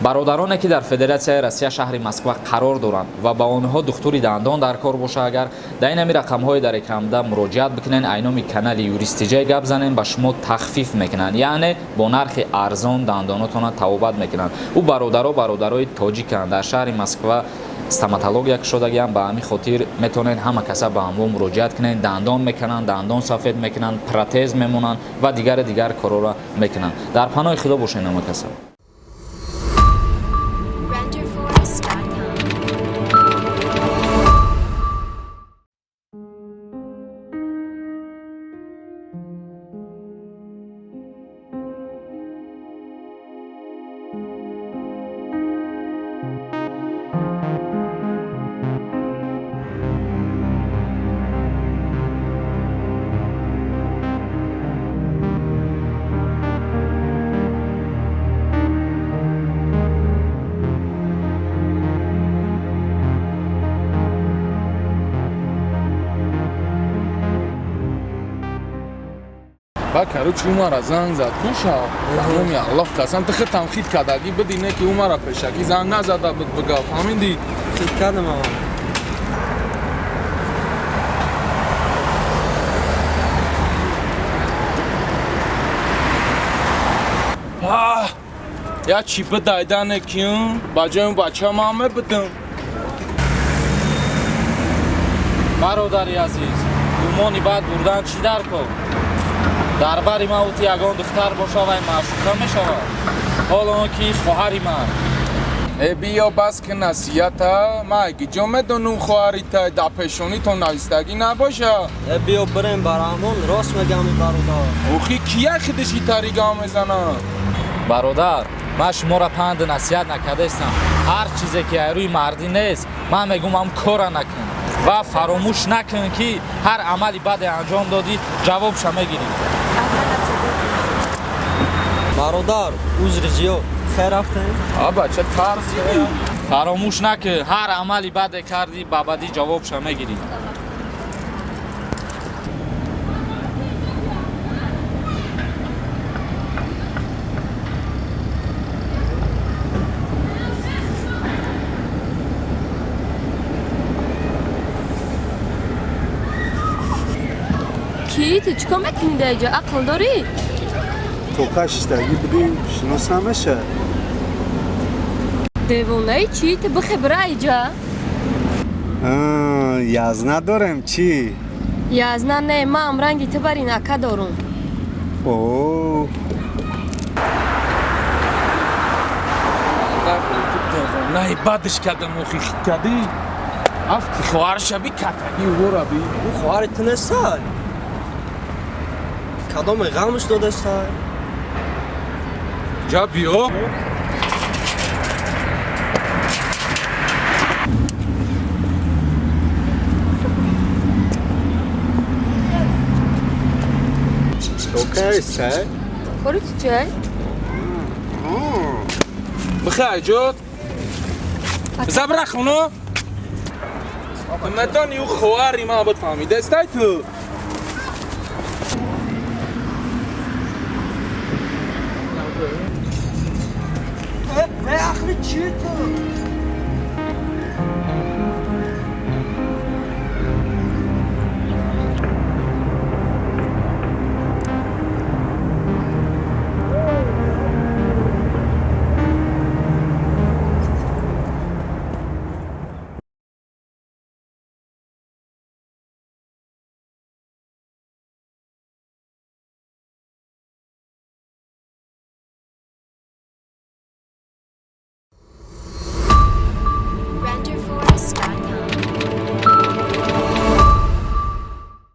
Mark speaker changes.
Speaker 1: Бародароне ки дар Федератсияи Россия, шаҳри Москва қарор доранд ва ба онҳо духтури дандон дар кор боша, агар дар ин ҳами рақамҳои дар экранда муроҷиат бикунен, айноми канали Юристиҷай гап занен, ба шумо тахфиф мекунанд, яъне бо нархи арзон дандонотона табобат мекунанд. Ӯ бародаро бародарои тоҷиканд, дар шаҳри Москва стоматология кушодагиам. Ба ҳамин хотир метавонед ҳама каса ба ҳамво муроҷиат кунед. Дандон мекунанд, дандон сафед мекунанд, протез мемонанд ва дигари дигар корҳоро мекунанд. Дар паноҳи Худо бошед, ҳама каса.
Speaker 2: Renderforest.com.
Speaker 3: Ба, короче, умара занг зад, куша, ба номи Аллоҳ қасам, ту худтам хит кардагӣ бидӣ, не ки умара пешакӣ занг назада буд, бига, фаҳмидӣ?
Speaker 4: Хит кардам, ама.
Speaker 3: Я чӣ бидайдане ки ба ҷои он бача ман мебидам.
Speaker 1: Бародари азиз, гумони бад бурдан чӣ дар кор? Дар бари ман ути ягон духтар боша, вай маъшуқа мешавад, ҳол он ки хоҳари ман.
Speaker 3: Э, биё, бас ки насиҳата. Ман аги ҷо медонум хоҳарита, дар пешонитон навистагӣ набоша.
Speaker 4: Э, биё, бирем ба Раҳмон, рост мегам и бародар.
Speaker 3: Охи, кия хидиш итари гам мезана?
Speaker 1: Бародар, ман шуморо панду насиҳат накардаистам. Ҳар чизе ки аз рӯи мардӣ нест, ман мегӯм, ҳам кора накун ва фаромӯш накун, ки ҳар амали баде анҷом додӣ, ҷавобша мегирӣ.
Speaker 4: Бародар, узри зиёд, хер, рафтем.
Speaker 3: А бача тарсидӣ.
Speaker 1: Фаромӯш накун, ҳар амали баде кардӣ, ба бадӣ ҷавобша мегирӣ.
Speaker 5: Ки ту чикор мекунӣ дар инҷо? Ақл дорӣ?
Speaker 6: Тоқа шиштагӣ будӣ, шинос намеша.
Speaker 5: Девонаи чӣ? Ту бихе, бира иҷа.
Speaker 6: Язна дорем чӣ?
Speaker 5: Язна не, ман ранги ту барин ака дорум.
Speaker 6: О.
Speaker 3: Девонаи бадш кардам, охи, хит кардӣ, афти хоҳарша би, катагӣ ӯра би.
Speaker 4: Ӯ хоҳари ту нестай, кадоме ғамш додастай?
Speaker 3: Ҷа, биё.
Speaker 6: Тоқаеста.
Speaker 5: Кори ту чиай?
Speaker 3: Бихе айҷод биза, бира хона. Медони, ӯ хоҳари ман буд, фаҳмидастай ту?
Speaker 4: Беақли чи ту?